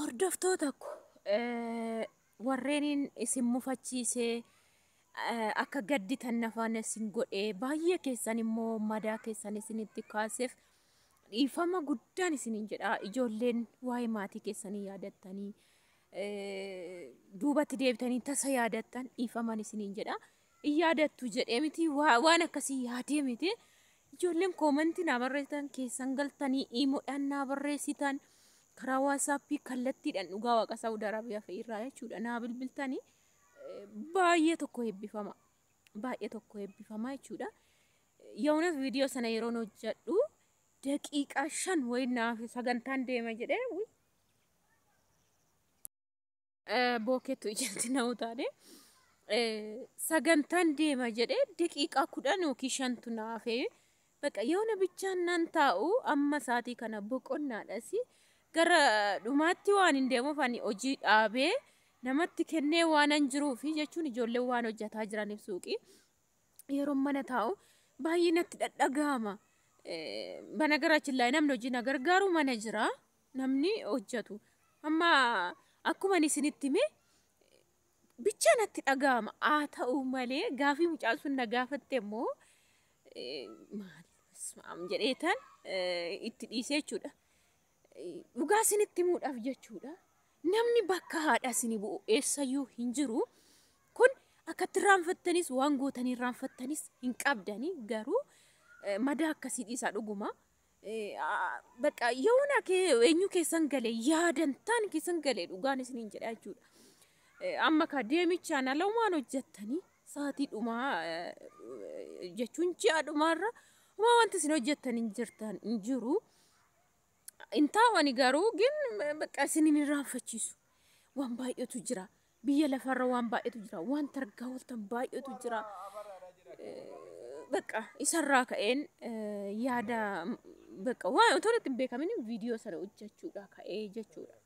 Hordoftoota ko warreen isin mufachiisee akka gadditan nafaan isin godhee baay'ee keessan immoo madaa keessan isinitti kaaseef dhiifama guddaan isiniin jedha. Ijoolleen waa'ee maatii keessanii yaadattanii duubatti deebitanii tasa yaadattan dhiifaman isiniin jedha. In yaadattu jedhee miti, waan akkasii yaadee miti. Ijoolleen koomantii naa barreessitan, keessan galtanii iimoodhaan naa barreessitan, karaa WhatsAppii kallattiidhaan, dhugaa waaqa Saawud Arabiyaa fa'i irraa jechuudha naa bilbiltanii, baay'ee tokko eebbifama. Baay'ee tokko eebbifama jechuudha. Yoonas viidiyoo sana yeroon hojjedhu daqiiqaa 5 wayi naaf sagantaan deema jedhee bookeetu ijatti na utaale. Sagantaan deema jedhee daqiiqaa 10 yookiin 5tu naafee bakka yoona bichaan nan taa'u. Amma sa'aatii kana boqonnaadhas, gara dhumaatti waan hin deemuuf ani hojii dhaabee namatti kennee waan an jiruufi jechuun ijoolleen waan hojjetaa jiraniif suuqii yeroo mana taa'u baay'ee natti dhadhaga'ama. Banagaraachin laa namni hojii na gargaaru mana jira, namni hojjetu. Amma akkuma ani isinitti hime bicha natti dhaga'ama. Haa ta'u malee gaafii mucaan sun na gaafatte immoo maal jedheetan itti dhiisee jechuudha. Dhugaa isinitti himuudhaaf jechuudha. Namni bakka haadha isinii bu'u eessayyuu hin jiru. Kun akkatti irraanfattanis waan gootanii irraanfattanis hin qabdanii, garuu madaa akkasii dhiisaa dhuguma. Bakka yoona eenyu keessan galee yaadantaan keessan galee dhugaan isiniin jedha jechuudha. Amma ka deemichaan ala waan hojjettanii sa'aatii dhumaa jechuun ji'a dhumaarra homaa wanti isin hojjettan hin jirtan hin jiru. Hin taa'ani garuu gin bakka isin hin irraanfachiisu. Waan baay'eetu jira. Biyya lafarra waan baay'eetu jira. Wanta argaa ooltan baay'eetu jira. Bakka isarraa ka'een yaada bakka waan otoo itti hin beekamin viidiyoo sana hojjechuudha ka'ee jechuudha.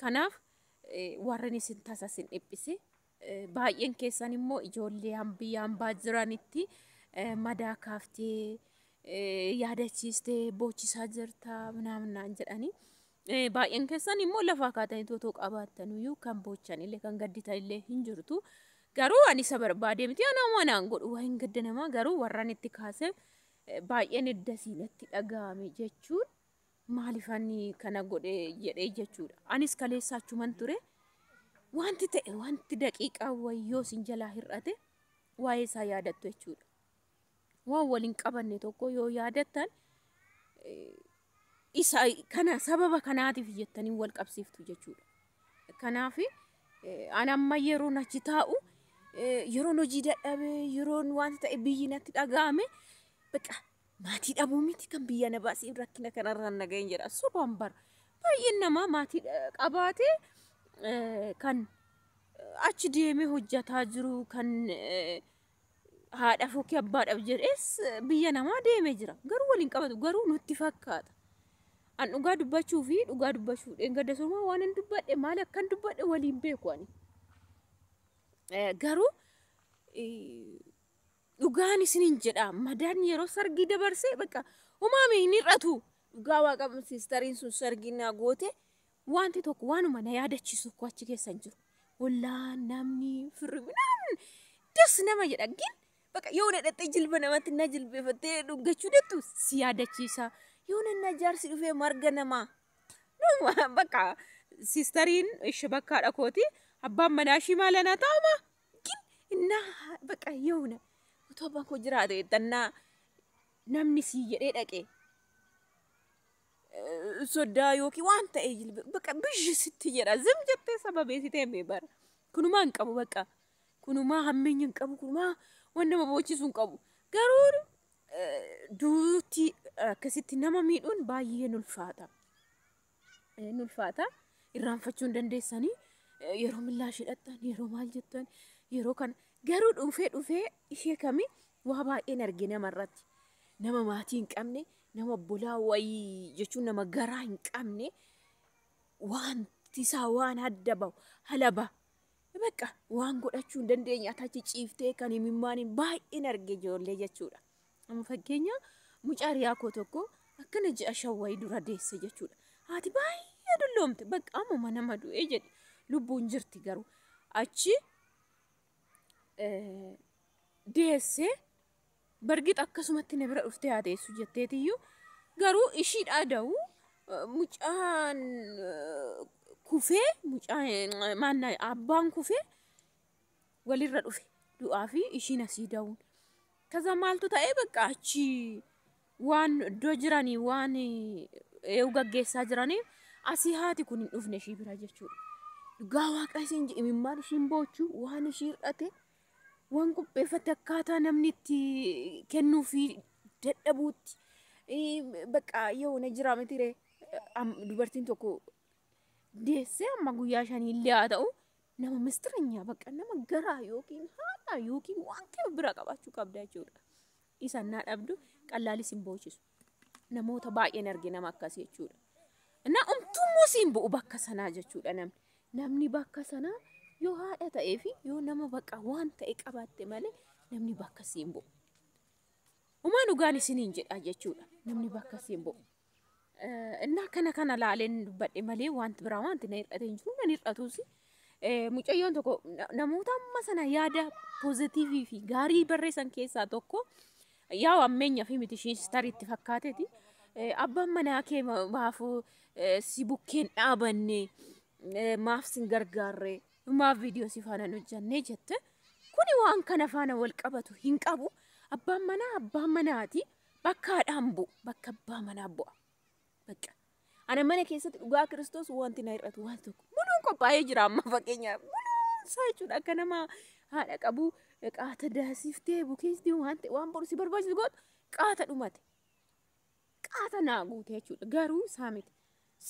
Kanaaf warreen isin tasa isin dhiphise, baay'een keessan immoo ijoollee biyya hambaa jiranitti madaa kaaftee yaadachiistee boochisaa jirta minaaminaan jedhanii. Baay'een keessan immoo lafaa kaatanii otoo qabaattanuyyuu kan boochan illee kan gadditan illee hin jirtu. Garuu ani isa barbaadee miti, ana manaan godhu waa hin gadda namaa, garuu warraan itti kaasee baay'een iddasii natti dhaga'ame jechuun maaliif ani kana godhe jedhee jechuudha. Anis kaleessa achuman ture. Wanti ta'e wanti daqiiqaa wayyoo isin jalaa hir'ate waa'ee isaa yaadattu jechuudha. Waan waliin qabanne tokko yoo yaadattan isa kana sababa kanaatiif jettanii wal qabsiiftu jechuudha. Kanaaf ani amma yeroon achi taa'u, yeroon hojii dadhabee, yeroon wanti ta'e biyyi natti dhaga'ame, bakka maatii dhabuu miti kan biyya na baasee rakkina kanarraan na ga'een jedha. Sobaan bara. Baay'een namaa maatii qabaatee kan achi deemee hojjetaa jiru, kan haadhaaf yookiin abbaadhaaf jedhees biyya namaa deemee jira. Garuu waliin qabatu, garuu nutti fakkaata. An dhugaa dubbachuu fi dhugaa dubbachuu dheengadda somaa waan hin dubbadhe maal akkan dubbadhe waliin beeku ani. Garuu dhugaan isiniin jedha, madaan yeroo sargii dabarsee bakka homaame hin hir'atu. Dhugaa waaqa siistariin sun sargii naa goote wanti tokko waanuma na yaadachiisu tokko achi keessa hin jiru. Ollaan namni firri minaamin das nama jedha, gin bakka yoo na dhattee jilba namatti na jilbeeffattee dhungachuu dettu si yaadachiisa. Yoo na jaarsi dhufee marga namaa. Bakka siistariin ishee bakkaadha kooti, abbaan manaa ishii maal anaa ta'uma gin innaa bakka yoona otoo abbaan koo jiraate jettannaa namni sii jedhee dhaqee soddaa yookiin waan ta'e jilbe bakka bishii sitti jedha, zim jettee sababeessitee mee bara kunumaa hin qabu, bakka kunumaa hammeenya hin qabu, kunumaa waan nama boochisu hin qabu. Garuu duuti akkasitti nama miidhuun baay'ee ulfaata. Ulfaata, irraanfachuu hin dandeessanii yeroo millaa ishee yeroo maal jettan yeroo kana. Garuu dhufee dhufee ishee kami waa baay'een arge namarratti, nama maatii hin qabne, nama obbolaa wayii jechuun nama garaa hin qabne, wanti isaa waan adda bahu halaba bakka waan godhachuu hin dandeenye atachi ciiftee kan himimmaan baay'een arge ijoollee jechuudha. Amma fakkeenya mucaa riyaa koo tokko akkana ji'a 5 wayii dura deesse jechuudha. Haati baay'ee dulloomte bakka ammuma nama du'ee jedhe lubbuun jirti garuu achi deessee bargix akkasumatti na bira dhuftee haa teessu jetteetiyyuu garuu ishiidhaa da'u mucaan kufee mucaan maanna abbaan kufee walirra dhufe du'aa fi ishiin asii da'uun. Kaza maaltu ta'ee bakka achi waan iddoo jiranii waan eewu gaggeessaa jiraniif asii haati kun hin dhufne ishii bira jechuudha. Dhugaa waaqa isiin imimmaan ishiin boochuu waan ishii hir'ate waan qopheeffatte akkaataa namni itti kennuufi dadhabuutti bakka yoona jira miti ree dubartiin tokko deessee amma guyyaa shanii illee haa ta'u nama mistiranyaa bakka nama garaa yookiin haadha yookiin waan kee bira qabaachuu qabda jechuudha. Isaan naa dhabdu qallaalis hin boochisu. Namoota baay'een arge nama akkasii jechuudha. Na umtummoo siin bu'u bakka sanaa jechuudha namni. Namni bakka sanaa yoo haadha ta'ee fi yoo nama bakka waan ta'e qabaatte malee namni bakka siin bu'u. Umaa dhugaan isiniin jedha jechuudha. Namni bakka siin bu'u. Innaa kana kana laaleen dubbadhe malee wanti biraa wanti na hir'ate hin jiru nan hir'atus. Mucayyoon tokko namoota amma sana yaada poozitiivii fi gaarii barreessan keessaa tokko yaa ammeenya fi miti ishiin tariitti fakkaateeti. Abbaan manaa kee maaf si bukkeen dhaabanne maaf sin gargaarre maaf viidiyoo si faana hojjannee jette. Kuni waan kana faana wal qabatu hin qabu. Abbaan manaa abbaan manaati bakka haadhaan bu'u bakka abbaa manaa bu'a. Bakka ana mana keessatti dhugaa Kiristoos wanti na hir'atu waan tokko muluun qophaa'ee jira amma fakkeenyaaf muluun isaa jechuudha akka nama haadha qabu qaata daasiftee bukeessitii waan ta'e waan boru si barbaachisu gootu qaata dhumate qaata naa guute jechuudha garuu isaa miti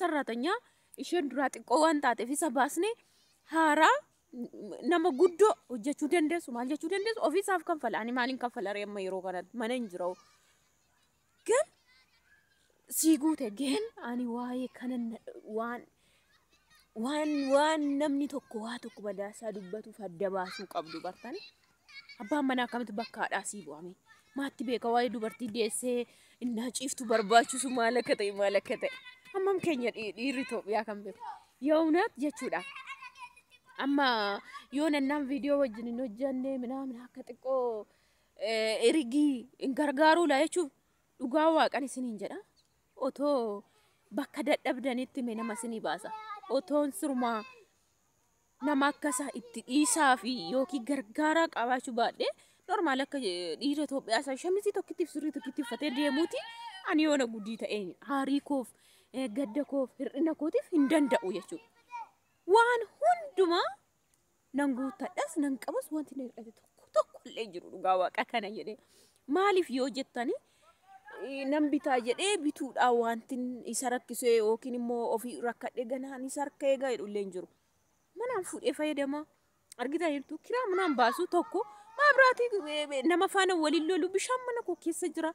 sarratanyaa isheen duraa xiqqoo waan taateef isa baasnee haaraa nama guddoo hojjechuu dandeessu maal jechuu dandeessu ofiisaaf kanfala ani maaliin kanfala ree amma yeroo kanatti mana hin jiru gan sii guute geen ani waa'ee kana waan waan waan namni tokko waa tokko badaasaa dubbatuuf adda baasuu qabdu bartani. Abbaan manaa akkamitti bakka haadhaa sii bu'ame? Maatti beeka waa'ee dubartii deessee innaa ciiftu barbaachisu maal akka ta'e maal akka ta'e. Hammam keenya dhiirri Itoophiyaa kan beeku. Yoonaat jechuudha. Amma yoo nannaan viidiyoo wajjin hin hojjenne minaamin akka xiqqoo erigii hin gargaaruu laa jechuuf dhugaa waaqan isiniin jedha. Otoo bakka dadhabdanitti mee nama isinii baasa. Otoon sirumaa nama akkasaa itti dhiisaa fi yookiin gargaaraa qabaachuu baadhee normaal akka dhiira Itoophiyaa isaa shamizii tokkittiif surrii tokkitti uffatee deemuuti ani yoona guddii ta'een aarii koof gadda koof hir'ina kootiif hin danda'u jechuudha. Waan hundumaa nan guuttadhas nan qabas wanti na hir'ate tokko tokko illee jiru dhugaa waaqa kana jedhee maaliif yoo jettanii nan bitaa jedhee bituudhaan wanti isa rakkisee yookiin immoo ofii rakkadhee ganaan isa harka eegaa jedhu illee hin jiru. Manaan fuudhee fayyadama. Argitaa jirtu kiraa manaan baasu tokko maabiraatii nama faana waliin lolu bishaan mana koo keessa jira.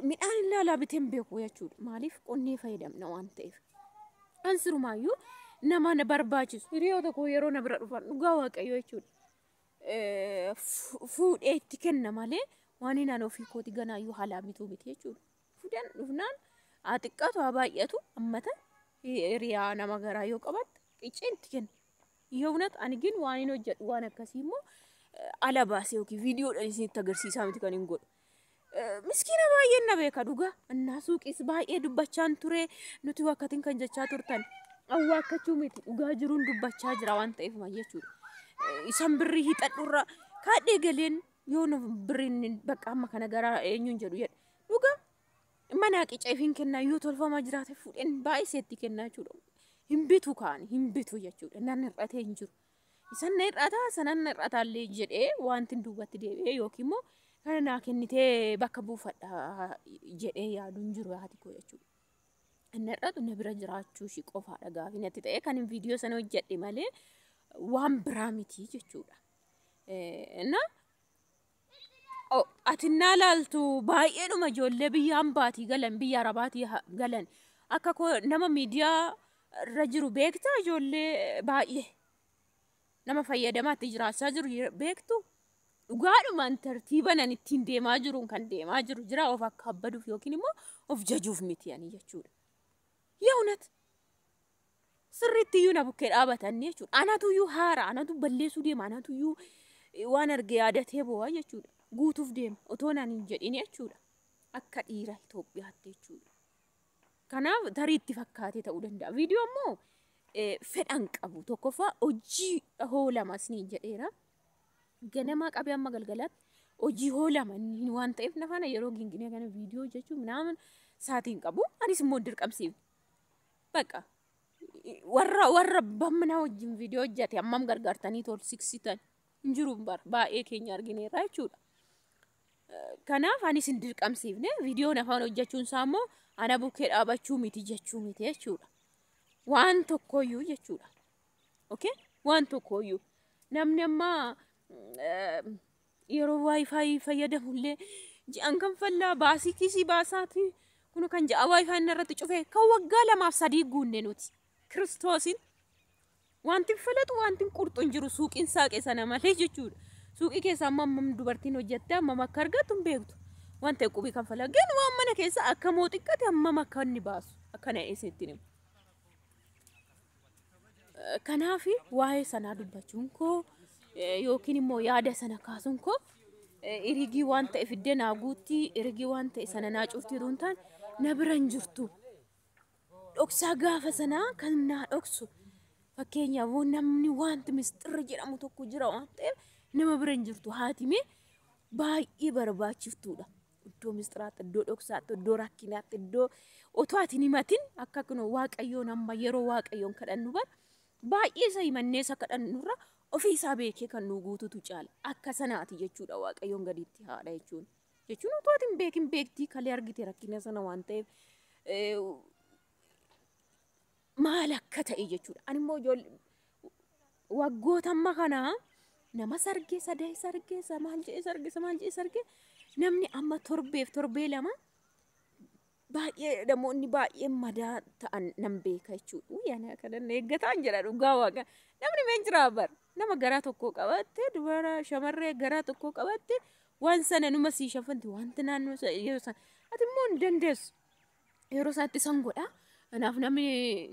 Midhaan ilaalaa bitee hin beeku jechuudha. Maaliif qonnee fayyadamna waan ta'eef. An sirumaayyuu nama na barbaachisu hiriyoota koo yeroo na bira dhufan dhugaa waaqayyoo jechuudha. Fuudhee itti kenna malee waan inni ofii kooti ganaayyuu haalaa bituu miti jechuudha. Fuudhan dhufnaan haa xiqqaatu haa baay'atu ammata hiriyaa nama garaa yoo qabaatte qicee itti kenna. Yoonat ani gin waan hin hojjedhu waan akkasii immoo ala baasee yookiin viidiyoodhaan isinitti agarsiisaa miti kan hin godhu. Miskiina baay'een na beeka dhugaa. Innaa suuqis baay'ee dubbachaan ture nuti wakkatiin kan jechaa turtan. Awwaakkachuu miti dhugaa jiruun dubbachaa jira waan ta'eef jechuudha. Isan birrii hixadhurra kaadhee galeen yoo birriin bakka amma kana gara eenyuun jedhu jedhe dhugaa mana qiceef hin kennaa yoo tolfamaa jiraate fuudheen baay'isee itti kennaa jechuudha. Hin bitu kaan hin bitu jechuudha. Nan hir'atee hin jiru. Isan na hir'ataa sanan na hir'ataallee jedhee wanti duubatti deebi'ee yookiin immoo kana naa kennitee bakka buufadha jedhee yaadu hin jiru haati koo jechuudha. Inni hir'atu na bira jiraachuu ishii qofaadha gaafii natti ta'e kan viidiyoo sana hojjedhe malee waan biraa miti jechuudha. Na ati naa laaltu baay'eedhuma ijoollee biyya hambaatii galan biyya arabaatii galan akka koo nama miidiyaa irra jiru beektaa ijoollee baay'ee nama fayyadamaatti jiraachaa jiru beektu dhugaadhumaan tartiiba nan ittiin deemaa jiruun kan deemaa jiru jira of akka abbaduuf yookiin immoo of jajuuf miti ani jechuudha. Yaa'unat Sirriitti iyyuu na bukkee dhaabatan jechuudha. Anatu iyyuu haara, anatu balleessuu deema, anatu iyyuu waan arge yaadatee boo'a jechuudha. Guutuuf deema otoo naan hin jedhin jechuudha. Akka dhiira Itoophiyaatti jechuudha. Kanaaf tarii itti fakkaatee ta'uu danda'a. Viidiyoo immoo fedhan qabu. Tokkoffaa hojii hoolama isiniin jedheera. Ganamaa qabee amma galgalaatti hojii hoolama inni waan ta'eef na faana yeroo ginginee kana viidiyoo jechuun minaamin saatiin qabu. Anis immoo dirqamsiifne. Bakka warra bamna wajjin viidiyoo hojjate hammam gargaartanii tol siksitan hin jiru bara baay'ee keenya argineerra jechuudha. Kanaaf anis hin dirqamsiifne. Viidiyoon afaan hojjechuun isaa immoo ana bukkee dhaabachuu miti jechuu miti jechuudha. Waan tokkoyyuu jechuudha. Okay? Waan tokkoyyuu. Namni amma yeroo waayifaayi fayyadamullee ji'an kan fallaa baasii kiisii baasaati. Kun kan ji'a waayifaayi inni irratti cufee kan waggaa 2 fi 3 guunne nuti. Kiristoosin wanti falatu wanti qurxu hin jiru suuqiin saaqe sana malee jechuudha. Suuqii keessa amma ammam dubartiin hojjette ammam akka argattu hin beektu. Wanta qubii kan falageen waan mana keessa akka moo xiqqate ammam akka inni baasu akkana isinitti himu. Kanaaf waa'ee sanaa dubbachuun koo yookiin immoo yaada sana kaasuun koo irigii waan ta'e fiddee naa guutti, irigii waan ta'e sana naa cufti yeroo hin taane na bira hin jirtu. Dhoksaa gaafa sanaa kan naa dhoksu, fakkeenyaaf namni wanti misxirri jedhamu tokko jira waan ta'eef nama bira hin jirtu. Haati mee baay'ee barbaachiftuudha. Iddoo misxiraatti, iddoo dhoksaatti, iddoo rakkinaatti, iddoo otoo ati hin himatin akka kun Waaqayyoon amma yeroo Waaqayyoon kadhannu bara baay'ee isa himannee isa kadhannurra ofii isaa beekee kan nu guututu caala. Akka sanaati jechuudha Waaqayyoon gaditti haadha jechuun. Jechuun otoo ati hin beekin beektii kalee argite rakkina sana waan ta'eef maal akka ta'e jechuudha. Ani immoo ijoollee waggoota amma kanaa nama sargee sadee sargee maal jedhee sargee maal jedhee sargee namni amma torbeef torbee 2 baay'ee namoonni baay'ee madaa ta'an nan beeka jechuudha. Uy, ani kana eeggataan jedha dhugaa Waaqa. Namni meen jiraa bar nama garaa tokko qabatte, dubara shamarree garaa tokko qabatte, waan sana numa sii shafanti wanti naannoo yeroo sana ati immoo hin dandeessu. Yeroo isaatti san godha. Kanaaf namni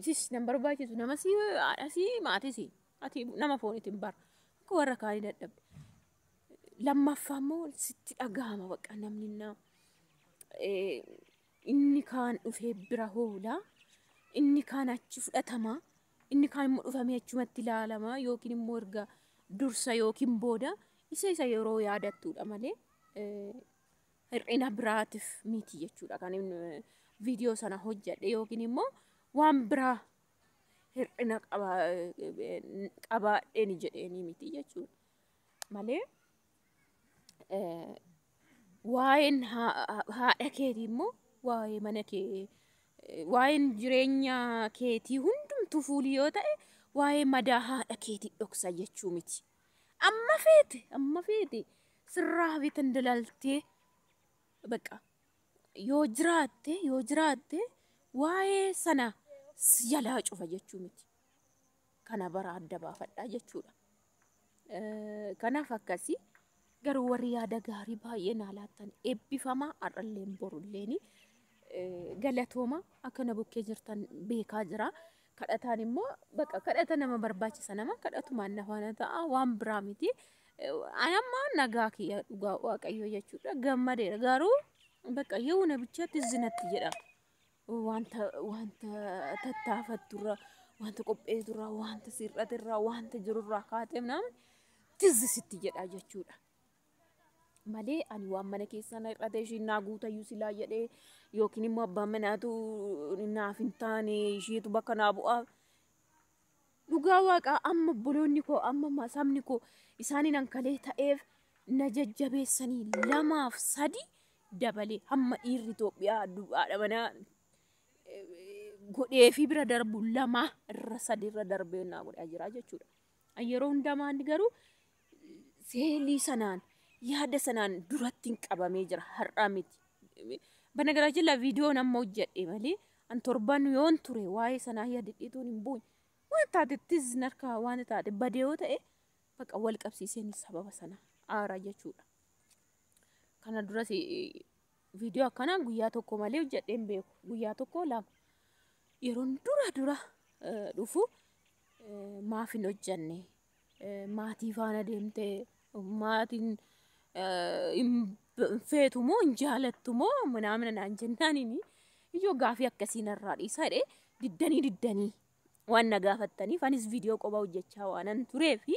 sis nan barbaachisu nama si haadha si maatii si ati nama foonitti hin bara. Akka warra kaanii dadhabde. Lammaffaa immoo sitti dhagahama bakka namni na inni kaan dhufee bira hoola, inni kaan achi fudhatama, inni kaan immoo dhufamee achumatti ilaalama yookiin immoo erga dursa yookiin booda isa yeroo yaadattudha malee hir'ina biraatiif miti jechuudha kan inni viidiyoo sana hojjedhe yookiin immoo waan biraa hir'ina qabaadheen jedheeni miti jechuudha malee. Waa'een haadha keetii immoo waa'ee mana kee, waa'een jireenya keetii hundumtuu fuulii yoo ta'e waa'ee madaa haadha keetii dhoksa jechuu miti. Amma feete sirraa bitan dalaltee bakka yoo jiraatte waa'ee sana jalaa cufa jechuu miti. Kana bara adda baafadhaa jechuudha. Kanaaf akkasii garuu warri yaada gaarii baay'ee naa laattan eebbifamaa, har'alleen borulleeni galatooma, akka na bukkee jirtan beekaa jira. Kadhataan immoo bakka kadhata nama barbaachisa, nama kadhatumaan na faana ta'a, waan biraa miti. Ani amma nagaa kiyya dhugaa Waaqayyoo jechuudha gammadeera, garuu bakka yoo bichaatti zinatti jedha. Wanta tattaafatturra, wanta qopheessurra, wanta sirratirra, wanta jirurraa kaatee namni tizzi sitti jedha jechuudha. Malee ani waan mana keessa na hir'ate ishiin naa guutayyuu silaa jedhee yookiin immoo abbaan manaatu naaf hin taane isheetu bakka naa bu'aa. Dhugaa Waaqaa amma obboloonni koo, amma sabni koo isaaniin ankalee ta'eef na jajjabeessanii 2f 3 dabalee hamma dhiirri Itoophiyaa haadha manaa godhee fi bira darbu lama irra sadi irra darbee naa godhaa jira jechuudha. Yeroo hundaa maanni garuu seelii sanaan yaada sanaan duratti hin qabamee jira, har'aa miti. Banagaraatiin la viidiyoon amma hojjedhe malee an torban yoon ture waa'ee sanaa yaadadheetuun hin buune. Waan taatettis narkaa waan taate badee yoo ta'e bakka wal qabsiiseen sababa sana aara jechuudha. Kana duras viidiyoo akkanaa guyyaa tokko malee hojjedhee hin beeku. Guyyaa tokko lama. Yeroon dura dura dhufu maaf hin hojjanne, maatii faana deemtee maatiin hin feetu moo hin jaalattu moo manaamina naan jennaaniin, ijoo gaafii akkasii narraa dhiisaa jedhee, diddanii diddanii waan na gaafattaniif, anis viidiyoo qophaa hojjechaa waanan tureefi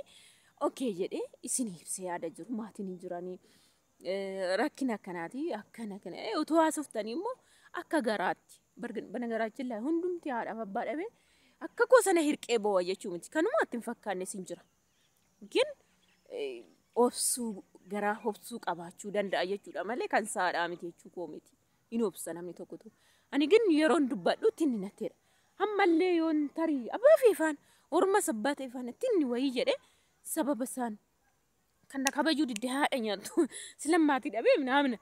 okee jedhee isin ibsee yaada jiru. Maatiin hin jiranii, rakkina akkanaati, akkana kana utuu haasoftanii immoo akka garaatti bana garaachin laa hundumti haadhaaf abbaa dhabee akka koo sana hirqee boo'a jechuu miti, kanuma itti hin fakkaanne sin jira. Gin obsuu, garaa obsuu qabaachuu danda'a jechuudha malee kan saadhaa miti jechuu koo miti. Hin obsa namni tokko tokko. Ani gin yeroon dubbadhutti inni natteedha. Ammallee yoon tarii abbaa feefaan orma sabbaa ta'e faana tinni wayii jedhee, sababa isaan kan na kabajuu didde haadha nyaattu sila maatii dhabee naamna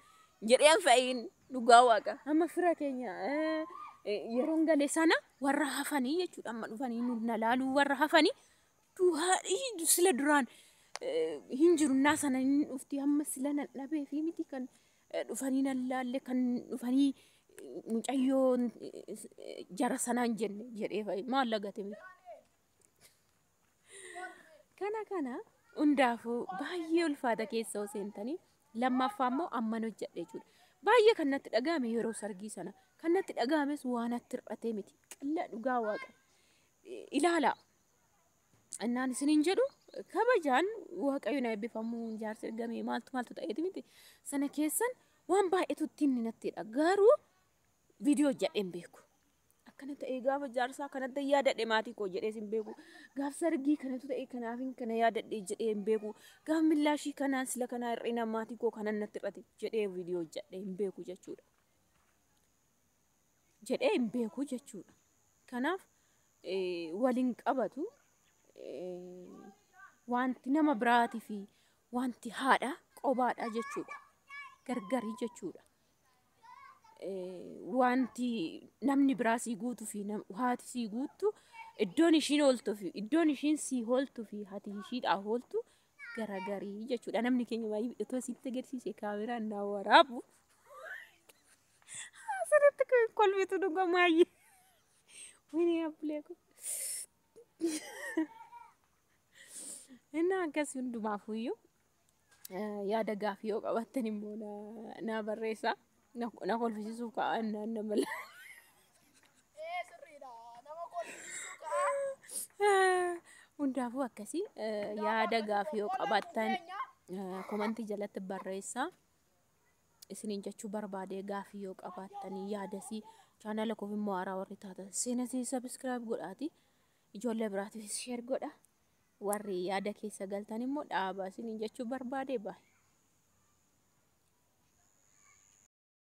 jedhee fa'iin, dhugaa waaqa amma fira keenya yeroon gale sana warra hafanii jechuudha, amma dhufanii na laaluu warra hafanii du'aa sila duraan hin jiru naa sana hin dhufti, amma sila nan dhabee fi miti kan dhufanii nan laalle, kan dhufanii mucayyoo jara sanaan jenne jedhee fa'i maal lagate miti. Kana kana hundaafuu baay'ee ulfaata keessa yoo seentanii. Lammaffaa immoo amman hojjedhe jechuudha. Baay'ee kan natti dhaga'ame yeroo sargii sana kan natti dhaga'ames waan natti hir'atee miti. Qallaa dhugaa waaqa. Ilaalaa. Innaan isiniin jedhu kabajaan waaqayyo na eebbifamuu jaarsa ergamee maaltu maaltu ta'eeti miti. Sana keessan waan baay'eetu ittiin nattidha. Garuu viidiyoo hojjedheen beeku. Akkana ta'ee gaafa jaarsaa kanatti yaadadhe maatii koo jedhee hin beeku. Gaaf sargii kanatu ta'e kanaaf kana yaadadhe jedhee hin beeku. Gaaf millaashii kanaan sila kanaa hir'ina maatii koo kanan natti hir'ate jedhee viidiyoo hojjedhee hin beeku jechuudha. Jedhee hin beeku jechuudha. Kanaaf waliin qabatu wanti nama biraatii fi wanti haadha qobaadha jechuudha. Gargarii jechuudha. Wanti namni biraa sii guutuu fi haati sii guuttu, iddoon ishiin ooltuu fi iddoon ishiin sii ooltuu fi haati ishiidhaa ooltu garagarii jechuudha. Namni keenya baay'ee otoo sitti agarsiise kaameraan na waraabu. Asirratti kolfitu dhuga maayyee. Wini abbulee kun. Inni akkasii hundumaafuyyuu yaada gaafii yoo qabaattan immoo na barreessaa. Na kolfisiisuuf ka'an naan nama. Hundaafuu akkasii yaada gaafii yoo qabaattan komantii jalatti barreessaa. Isiniin jechuu barbaade gaafii yoo qabaattan yaadasii, chaanala koof immoo haaraa warri taatan seenasii sabiskiraayib godhaati. Ijoollee biraatiif sheer godha. Warri yaada keessa galtan immoo dhaabaa isiniin jechuu barbaade baay'ee.